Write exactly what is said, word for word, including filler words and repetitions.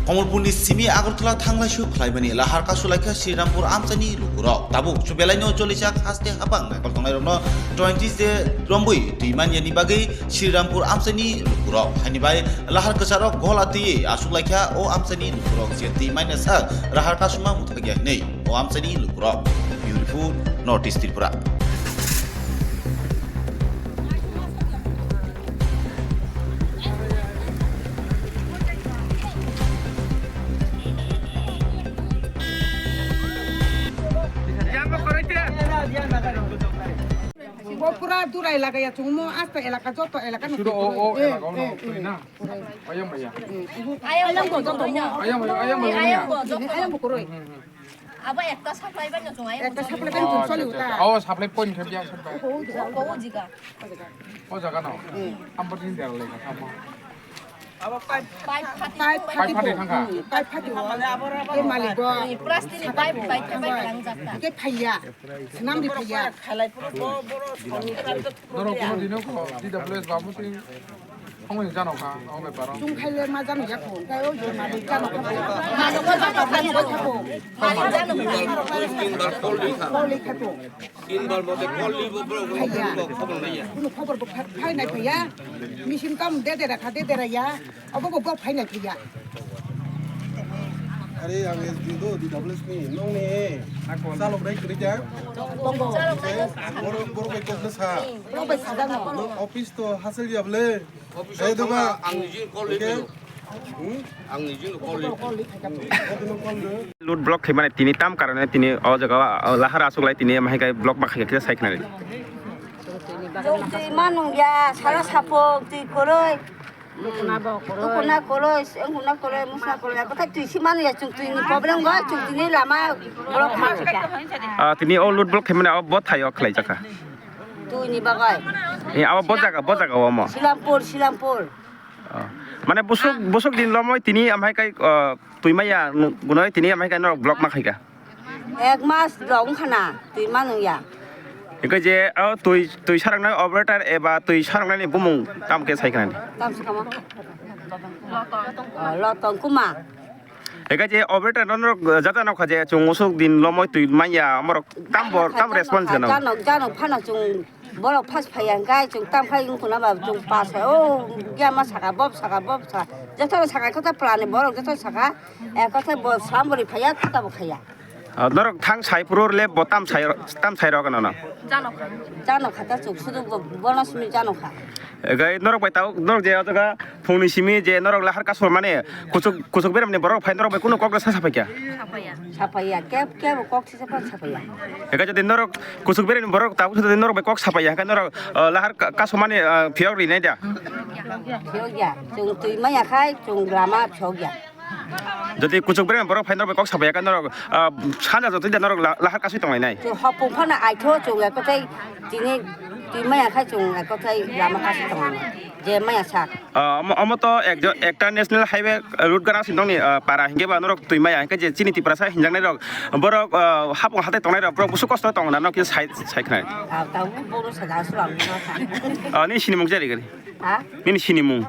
Komolpurni simi Agartala thanglaisu khlaimani lahar kasulaikha Srirampur amchaini lukurok. Tabuk chubelaino cholijak haste hapang naikol tongnairokno twenty je rombui twi manyani bagwi Srirampur amchaini lukurok. Haini bai lahar kwcharok gola twiwi achuklaikha o amchaini lukurok je twi manya sak lahar kasuma muthakya hinwi o amchaini lukurok. Bureau report, North East Tripura. Bo pura durai lagaya chungmo asta elaka joto elaka no. Sudo o, o elaka no, eh, na. Ayang maya. Ayang bo joto mo. Ayang maya, ayang maya. Ayang bo joto. Ayang bo koroi. Abo ekta supply bai no chunga, ekta supply bai no chunga. Oh, supply point khe biang supply. Ko jiga. O jaga no. Ambo tin der le ka mo. Abo pipe, pipe, pipe phati thangkha. Pipe phati o. Ke malik bo. Plastic ni pipe, pipe, pipe lang jakta. Ke phaiya. Snam di phaiya. Khalai puro bo, boro songni pipe. Noro kono dino ko D W S babu tin. Hongni jano kha, hongni paro. Chung khai le ma jano ya kho, khai o je ma de jano kha. Ma jano kha, ma jano kha. Ma jano kha. Kol le kha to. Tin bar mote kol li bo bro, bro, bro, khobor nai ya. Kuno khobor bo khai, khai nai phai ya. Machine kam de de rakha, de de ra ya. Abo bo bo khai nai phai ya. Are ang S D do, D W S ni, nong ni. Salok nai kri ja. Boro, boro bai kok sa. Boro bai sa jano. Nong office to hasel ya ble. Office ang nijin call rikha. Ang nijin call rikha. Load block khaimani tini tam karone tini o jaga o lahar achuklai tini amhai kai block ma khaikhe sai khnari. Jong twi manung ya sara sapok twi koroi. Tukuna koroi, tukuna koroi, musna koroi, kothai twi si manu ya chung twi ni problem go chung twi ni lama block ma khaikha. Ah, tini o load block khaimani o bo thaio khlai jakha. Twi ni bagai. Eh, abo bo jaga, bo jaga o mo. Silampur, Silampur. Oh. Mane busuk, busuk din lomoi tini amhai kai, oh, twi maya gunoi tini amhai kai norok block ma khaika. Ek mas rok wngkha na twi ma nungya. Hingke je, oh, twi, twi saraknai operator eba twi saraknai ni bumung tam ke sai khnani. Tam se kama. Oh, Lotong Kuma. Eka je operator no norok jata nokha je chung musuk din lomoi twi manya amorok tam bor tam response gana. Janok janok phano chung borok phas phaiya hingkai chung tam khai wngkuna ba chung pas o giya ma saka bob saka bob sa joto saka kota plane borok joto saka e kota bo sambori phaiya kota bo khaiya. Ah, norok thang sai phuru le bo tam sai tam sai rok gana no. Janok kha ta chung sudu bo bono simi janok kha. Gai norok bai tau norok je o jaga phungni simi je norok lahar kasor mane kuchuk kuchuk beramni borok phai norok bai kunu kok sa sapai kya. Sapaya. Sapaya kep kep kok sisa pan sapaya. Ega jodi norok kuchuk beramni borok tau jodi norok bai kok sapaya hingke norok, uh, lahar ka- kasor mane, uh, phiyok rinai da. Phiyok ya chung twi maya khai chung lama phiyok ya. Jodi kuchuk beramni borok phai norok bai kok sapaya hingke norok, uh, sanja jodi da norok la- lahar kasoi tonglai nai. Chung hopung phana aitho chung ekotai tini twi maya khai chung ekotai lama kasoi tonglai nai. Je maya sak. Ah, omo, omo to ekjo-, ekta national highway, ah, route gana sindong ni, ah, para hingke ba norok twi maya hingke je chini Tiprasa hinjaknai rok borok, ah, hapung hatai tongnai rok borok busu kosto tong na nok sai, sai khnai. Ah, tamo bono saja sulang no sa. Ah, ni sinimung jari gani. Ha? Nini sinimung.